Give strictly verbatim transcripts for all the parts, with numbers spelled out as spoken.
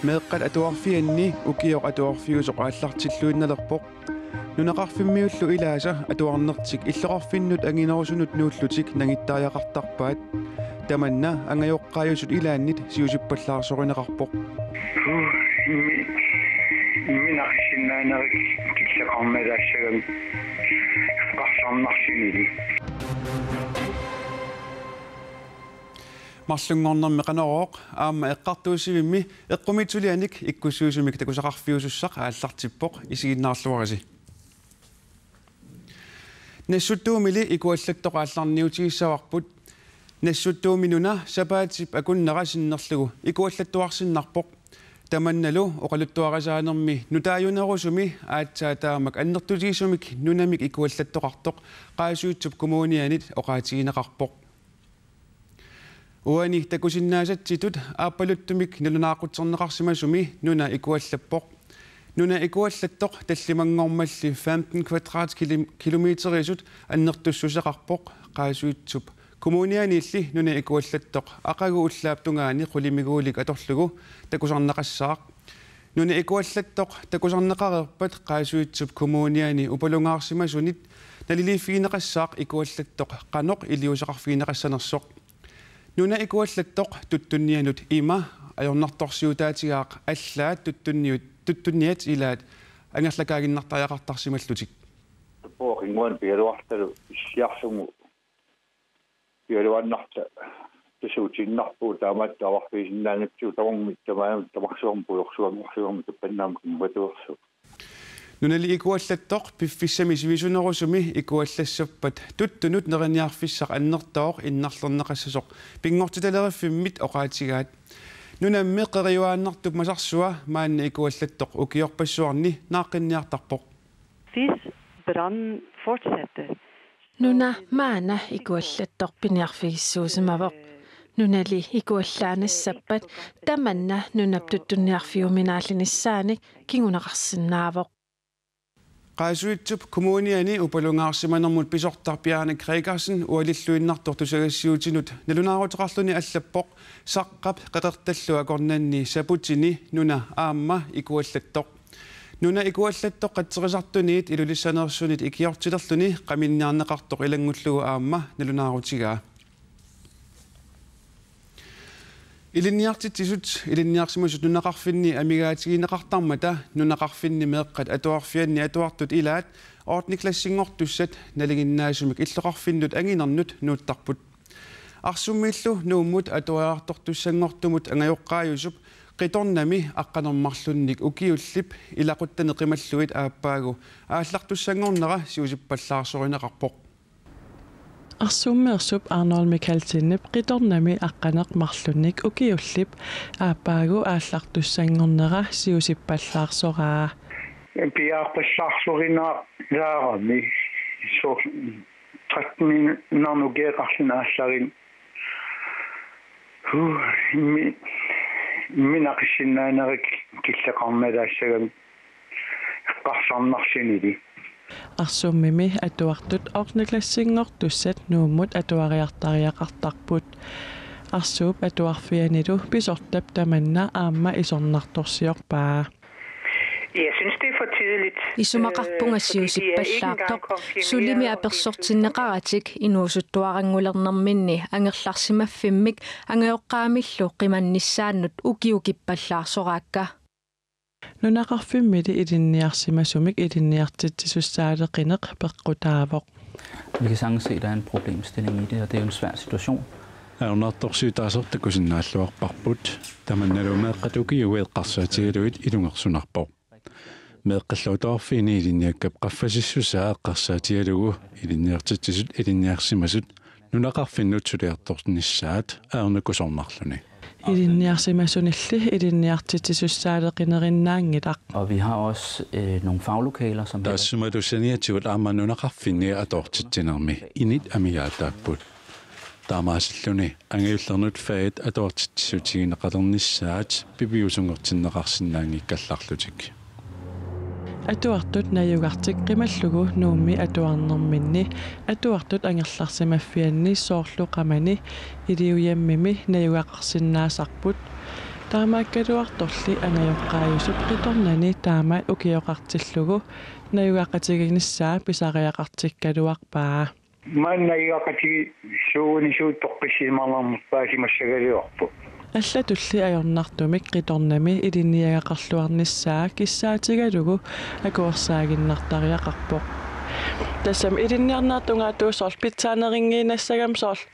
Meeqqat atuarfianni ukioq atuarfiusoq aallartilluinnalerpoq. Nunaqarfimmiullu ilaasa atuarnertik illoqarfinnut anginerusunut nuullutik nangittariaqartarpaat. Tamanna angajoqqaajusut ilaannit siusippallaarsorineqarpoq. Immi-, imminaqissinnaaneri killeqarnalaassagami eqqarsarnarsinili. Marlunngornermi Qanorooq aamma eqqartuussivimmi eqqumiitsulianik ikkussiusumik takusaqarfiusussaq aallartippoq, isiginnaarluarisi. Nassuttuumili ikuallattoq aallarniutigissavarput. Nassuttuumi nuna sapaatip akunnera sinnerlugu ikuallattuarsinnarpoq. Tamannalu oqaluttuarisaanermi nutaajunerusumi aatsaat taamak annertutigisumik nunamik ikuallattoqartoq Qaasuitsup Kommunianit oqaatigineqarpoq. Uani takusinnaasatsitut aappaluttumik nalunaaqutserneqarsimasumi nuna ikuallappoq. Nuna ikuallattoq tallimanngormalli femten kvadratkilim-, kilometerisut annertussuseqarpoq Qaasuitsup Kommunianiilli nuna ikuallattoq aqagu ullaap tungaani qulimiguulik atorlugu takusarneqassaaq. Nuna ikuallattoq takusarneqareerpat Qaasuitsup Kommuniani upalungaarsimasunit naliliiffigineqassaaq ikuallattoq qanoq iliuuseqarfigineqassanersoq. Nuna ikuallattoq tuttunnianut ima ajornartorsiutaatigaaq allaat tuttunniut, tuttunniat ilaat angerlakaaginnartariaqartarsimallutik. Puoqinguan pialuartalu issiarsumut pialuannarta tasuutiinnarpugut taamaattoq avarfigisinnaanngitsugut tamarmik tamaamik tamarsuarmik pujorsuanngorsuarmik tuppannaamik immatuersu. Nunali ikuallattoq piffissami sivisunerusumi ikuallassappat tuttunut neriniarfissaq annertooq innarlerneqassasoq pinngortitalerivimmit oqaatigaat. Nunammi qeriuaannartup masarsua maanna ikuallattoq ukiorpassuarni naaqqinniartarpoq. Disse branden fortsatte. Nuna maanna ikuallattoq piniarfigissuusimavoq. Nunali ikuallaannassappat tamanna nunap tuttunniarfiuminaallinissaanik kinguneqarsinnaavoq. Qaasuitsup Kommuniani upalungaarsimanermut pisortaq Bjarne Gregersen ualilluinnartoq tusagassiuutinut nalunaaruteqarluni allappoq Saqqap qeqertallu akornanni saputini nuna aamma ikuallattoq. Nuna ikuallattoq qatserisartuniit Ilulissaneersunit ikiortilerluni qaminniarneqartoq ilanngullugu aamma nalunaarutigaa. Ilinniartitsisut ilinniarsimasut nunaqarfinni amigaatigineqartarmata nunaqarfinni meeqqat atuarfianni atuartut ilaat ottende klassinngortussat nalinginnaasumik illoqarfinnut anginernut nuuttarput. Arsummiillu Nuummut atuariartortussanngortumut angajoqqaajusup Qitornami aqqaneq-marlunnik ukiullip ilaquttani qimallugit aappaagu aallartussanngornera siusippallaarsorineqarpoq. Arsummeersup Arnold Mikkelsenip Qitornami aqqaneq-marlunnik ukiullip aappaagu aallartussanngornera siusippallaarsoraa. Piaarpallaarsorinaalaarami soorlu tretten-inarnut ukiaqarluni aallariit. Huu, immi-, imminaqissinnaaneri killeqarnalaassagami eqqarsarnarsinili. Arsummimi atuartut ottende klassinngortussat Nuummut atuariartariaqartarput. Arsuup atuarfianilu pisortap tamanna aamma isornartorsiorpaa. Jeg synes, det er for tidligt. Isumaqarpunga siusippallaartoq, sulimi apersortinneqaratik inuusuttuaranngulernerminni angerlarsimaffimmik angajoqqaamillu qimannissaannut ukiukippallaarsoraakka. Nunaqarfimmili ilinniarsimasumik ilinniartitsisussaaleqineq peqqutaavoq. Vi kan sagtens se, at der er en problemstilling i det, og det er jo en svær situation. Ajornartorsiutaasoq takusinnaalluarparput. Tamannalu meeqqat ukiuit eqqarsaatigalugit ilungersunarpoq. Meeqqallu atuarfiini ilinniakkap qaffasissusaa eqqarsaatigalugu ilinniartitsisut ilinniarsimasut nunaqarfinnut suliartornissaat ajornakusoornarluni. Ilinniarsimasunilli ilinniartitsisussaaleqinerinnaanngilaq. Og vi har også, øh, nogle faglokaler, som Taassumalu saniatigut aamma nunaqarfinni atuartitsinermi init amigaataapput. Taamaasilluni angajulleq fagit atuartitsissutigineqalernissaat piviusunngortinneqarsinnaanngikkallarlutik. Atuartut najugartik qimallugu Nuummi atuarnerminni atuartut angerlarsimaffianni soorlu Qamani Iliujammimi najugaqarsinnaasarput. Taamaakkaluartorli angajoqqaajusup qitornani taama ukioqartillugu najugaqatiginissaa pisariaqartikkaluarpaa. Maanna najugaqatigiissuunisuut toqqissisimanermut paasimassagaluarpoq. Allatulli ajornartumik qitornami ilinniagaqarluarnissaa kissaatigalugu akuersaaginnartariaqarpoq. Tassami ilinniarnerit tungaatigut soorlu pitsaanerinngiinnassagami soorlu,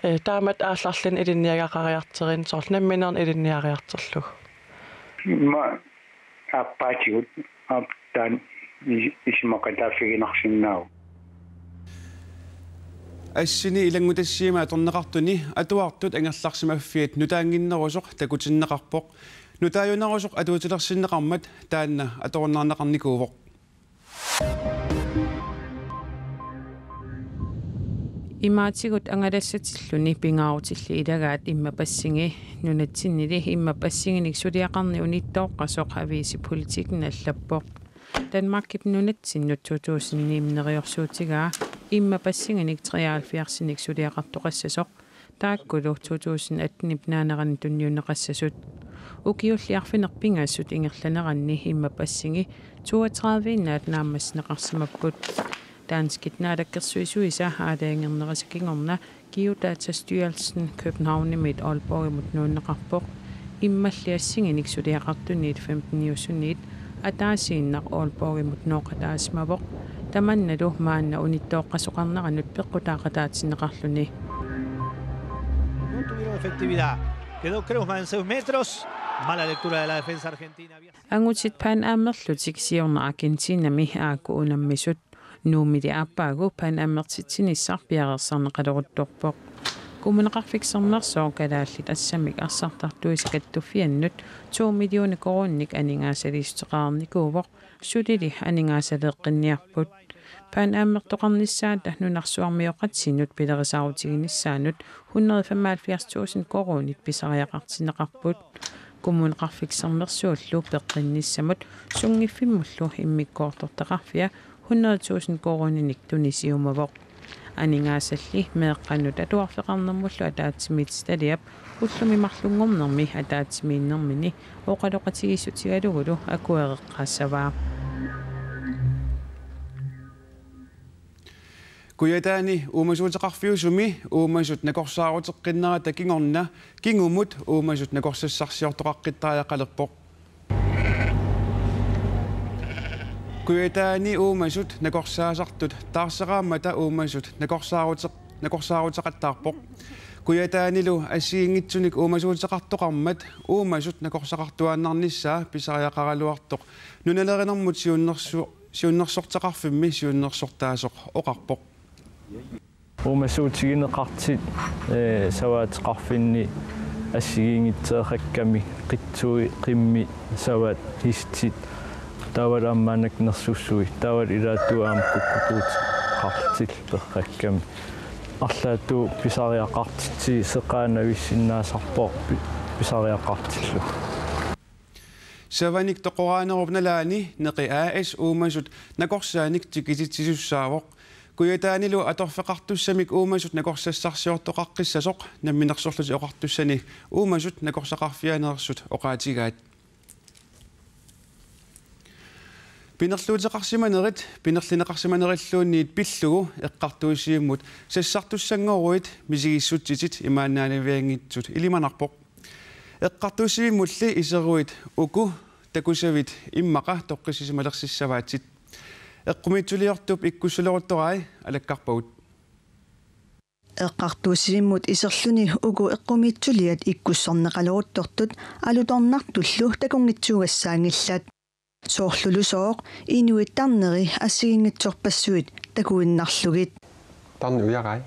eh, taamatut aallarluni ilinniagaqariartorini soorlu nammineq ilinniariartorlugu. Immaqa aappaatigut aap taanna is-, isumaqataaffiginarsinnaavoq. Assini ilanngutassiami atorneqartuni atuartut angerlarsimaffiat nutaannginnerusoq takutinneqarpoq. Nutaajunerusoq atuutilersinneqarmat taanna atorunnaarneqarnikuuvoq. Imaatigut angalassatilluni pingaarutilli ilagaat immapassingi. Nunatsinnili immapassinginik suliaqarneq unittooqqasoq aviisi Politiken allappoq. Danmarkip nunatsinnut to tusind ni-mi neriorsuutigaa immapassinginik treoghalvfjerdsinik suliaqartoqassasoq, taakkulu to tusind atten-ip naanerani tunniunneqassasut. Ukiulli arfineq-pingasut ingerlaneranni immapassingi toogtredive-innaat naammassineqarsimapput. Danskit naalakkersuisuisa aalajangernerisa kingorna Geodatastyrelsen Københavnimiit Aalborgimut nuunneqarpoq. Immalli assinginik suliaqartuniit femten-iusuniit ataasiinnaq Aalborgimut nooqataasimavoq. Tamannalu maanna unittooqqasoqarneranut peqqutaaqataatinneqarluni. No tuvieron efectividad. Quedó Kreuzmann en seis metros. Mala lectura de la defensa argentina. Angutit Pan Am-erlutik siorna Argentinami aajuku unammisut. Nuummili aappaagu Pan Am-ertitsinissaq piareersarneqaleruttorpoq. Kommuneqarfik Sermersooq Kalaallit Assammik Arsartartuisa Kattuffiannut to millioner koruuninik aningaasaliissuteqarnikuuvoq, sulili aningaasaleeqqinniarput. Pan Am-ertoqarnissaata nunarsuarmioqatinnut pilerisaarutiginissaanut hundrede femoghalvfjerds tusind koruunit pisariaqartinneqarput. Kommuneqarfik Sermersuullu peqqinnissamut sunngiffimmullu immikkoortortaqarfia hundrede tusind koruuninik tunisiumavoq. Aningaasalli meeqqanut atuarfeqarnermullu ataatsimiititaliap ullumi marlunngornermi ataatsimiinnermini oqaloqatigiissutigalugulu akuereqqaassavaa. Kujataani uumasuuteqarfiusumi uumasut nakorsaaruteqqinnerata kingorna kingumut uumasut nakorsassarsiortoqaqqittariaqalerpoq. Kujataani uumasut nakorsaasartut taarseraammata uumasut nakorsaaruteq-, nakorsaaruteqattaarpoq. Kujataanilu assigiinngitsunik uumasuuteqartoqarmat uumasut nakorsaqartuaannarnissaa pisariaqaraluartoq nunalerinermut siunnersu-, siunnersorteqarfimmi siunnersortaasoq oqarpoq. Uumasuutigineqartut, ee, savaateqarfinni assigiinngitseeqqakkami qitsui, qimmi, savaat, histit, taavalu aamma maannakkut nersussui, taavalu ilaatigut aamma kukkutuuteqartut peqqakkami. Arlaatigut pisariaqartitsisoqaanavissinnaasarpoq pi-, pisariaqartillugu. Savanik toqoraanerup nalaani Neqi A/S uumasut nakorsaanik tikisitsisussaavoq. Kujataanilu atorfeqartussamik uumasut nakorsassarsiortoqaqqissasoq Namminersorlutik Oqartussani uumasut nakorsaqarfianeersut oqaatigaat. Pinerluuteqarsimanerit pinerlineqarsimanerilluunniit pillugu eqqartuussivimmut sassartussanngoruit misigissutsitit imaannaanavianngitsut ilimanarpoq. Eqqartuussivimmulli iseruit uku takusavit immaqa toqqissisimalersimassavaatsit. Eqqumiitsuliortup ikkussuleruttorai alakkarpagut. Eqqartuussivimmut iserluni uku eqqumiitsuliat ikkussorneqaleruttortut alutornartullu takunngitsuugassaanngillat. Soorlulusooq inuit tarneri assigiinngitsorpassuit takuinnarlugit. Tarnip ujarai.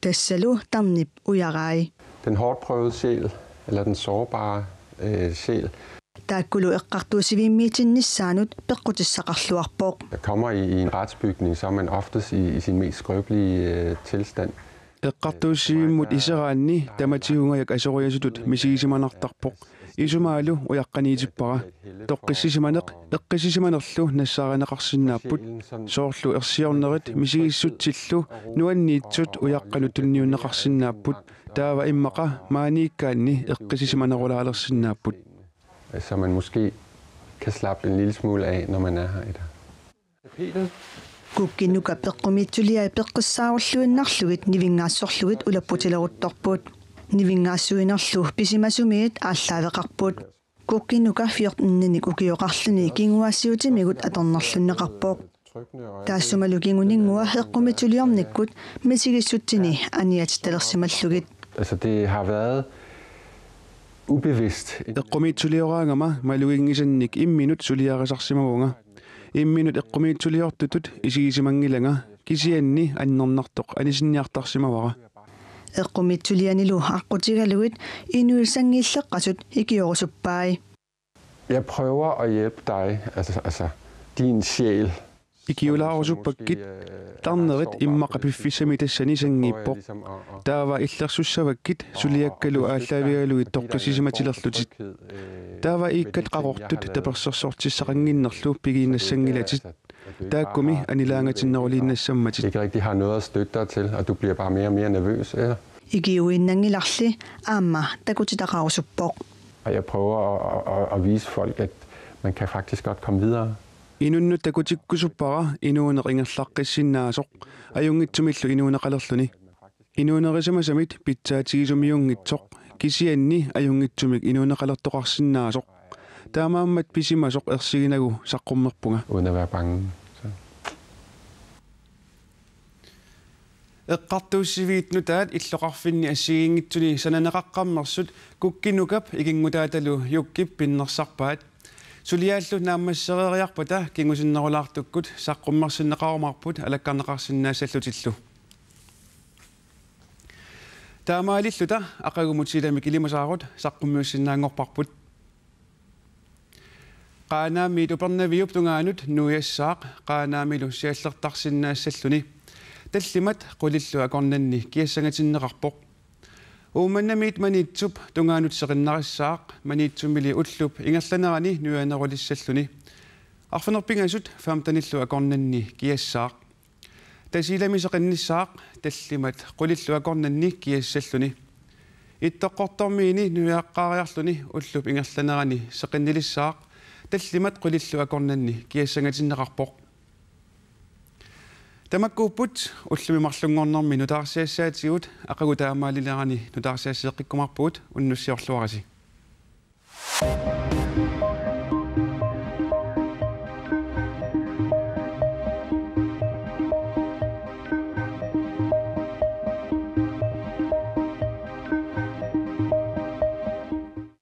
Tassalu tarnip ujarai. Den hårdt prøvede sjæl, eller den sårbare, øh, sjæl. Taakkulu eqqartuussivimmiitinnissaanut peqqutissaqarluarpoq. Der kommer i, i en retsbygning, så er man oftest i, i sin mest skrøbelige, øh, tilstand. Eqqartuussivimmut iseraanni tamatigut asoriasutut misigisimanartarpoq. Isumaalu ujaqqaniitippara. Toqqissisimaneq eqqissisimanerlu nassaarineqarsinnaapput. Soorlu ersiornerit misigissutsillu nuanniitsut ujaqqanut tunniunneqarsinnaapput. Taava immaqa maaniikkaanni eqqissisimanerulaalersinnaapput. Så man måske kan slappe en lille smule af, når man er her i dag. Kukkinukap eqqumiitsuliai peqqissaarulluinnarlugit nivinngaassorlugit ulapputileruttorput. Nivinngaassuinerlu pisimasumiit aallaaveqarput. Kukkinuka fjorteninik ukioqarluni kinguaassiutimigut atornerlunneqarpoq. Taassumalu kinguninngua eqqumiitsuliornikkut misigissutsinni aniatittalersimallugit. Altså, det har været ubevidst. Eqqumiitsulioraangama maluginngisannik imminut suliarisarsimavunga. Imminut eqqumiitsuliortutut isigisimanngilanga, kisianni annernartoq anisinniartarsimavara. Eqqumiitsulianilu aqqutigalugit inuit sanngiilleqqasut ikiorusuppai. Jeg prøver at hjælpe dig, altså, altså din sjæl. Ikiulaarusuppakkit, tarnerit immaqa piffissami tassani sanngiippoq. Taava illersussavakkit suliakkalu aallaavigalugit toqqissisimatilerlutit. Taava iikkat qaqortut tapersersortissaqannginnerlu pigiinnassanngilatit. Taakkumi anilaangatinneruliinnassammatit. Ikke rigtig har noget at støtte dig til, og du bliver bare mere og mere nervøs. Ja. Ikiuinnanngilarli aamma takutitaqarusuppoq. Og jeg prøver at, at, at, at vise folk, at man kan faktisk godt komme videre. Inunnut takutikkusuppara inuuneq ingerlaqqissinnaasoq, ajunngitsumillu inuuneqalerluni. Inuunerisimasamit pitsaatigisumiunngitsoq, kisianni ajunngitsumik inuuneqalertoqarsinnaasoq. Taamaammat pisimasoq ersiginagu saqqummerpunga. Uden at være bange. Så. Eqqartuussiviit nutaat illoqarfinni assigiinngitsuni sananeqaqqammersut Kukkinukap ikinngutaatalu Jukkip pinnersarpaat. Suliaallu naammassereeriarpata kingusinnerulaartukkut saqqummersinneqarumaarput alakkarneqarsinnaassallutillu. Taamaalilluta aqagumut silamik ilimasaarut saqqummiussinnaanngorparput. Qaanaamiit Upernaviup tungaanut nuiassaaq Qaanaamilu siallertarsinnaassalluni. Tallimat qulillu akornanni kiassangatinneqarpoq. Uummannamiit Maniitsup tungaanut seqinnarissaaq Maniitsumili ullup ingerlanerani nuianerulissalluni. Arfineq-pingasut femtenillu akornanni kiassaaq. Tasiilami seqinnissaaq tallimat qulillu akornanni kiassalluni. Ittoqqortoormiini nuiaqqaariarluni ullup ingerlanerani seqinnilissaaq tallimat qulillu akornanni kiassangatinneqarpoq. Tamakkuupput ullumi marlunngornermi nutaarsiassaatigut, aqagu taamaalilerani nutaarsiasseeqqikkumaarpugut, unnussiorluarisi.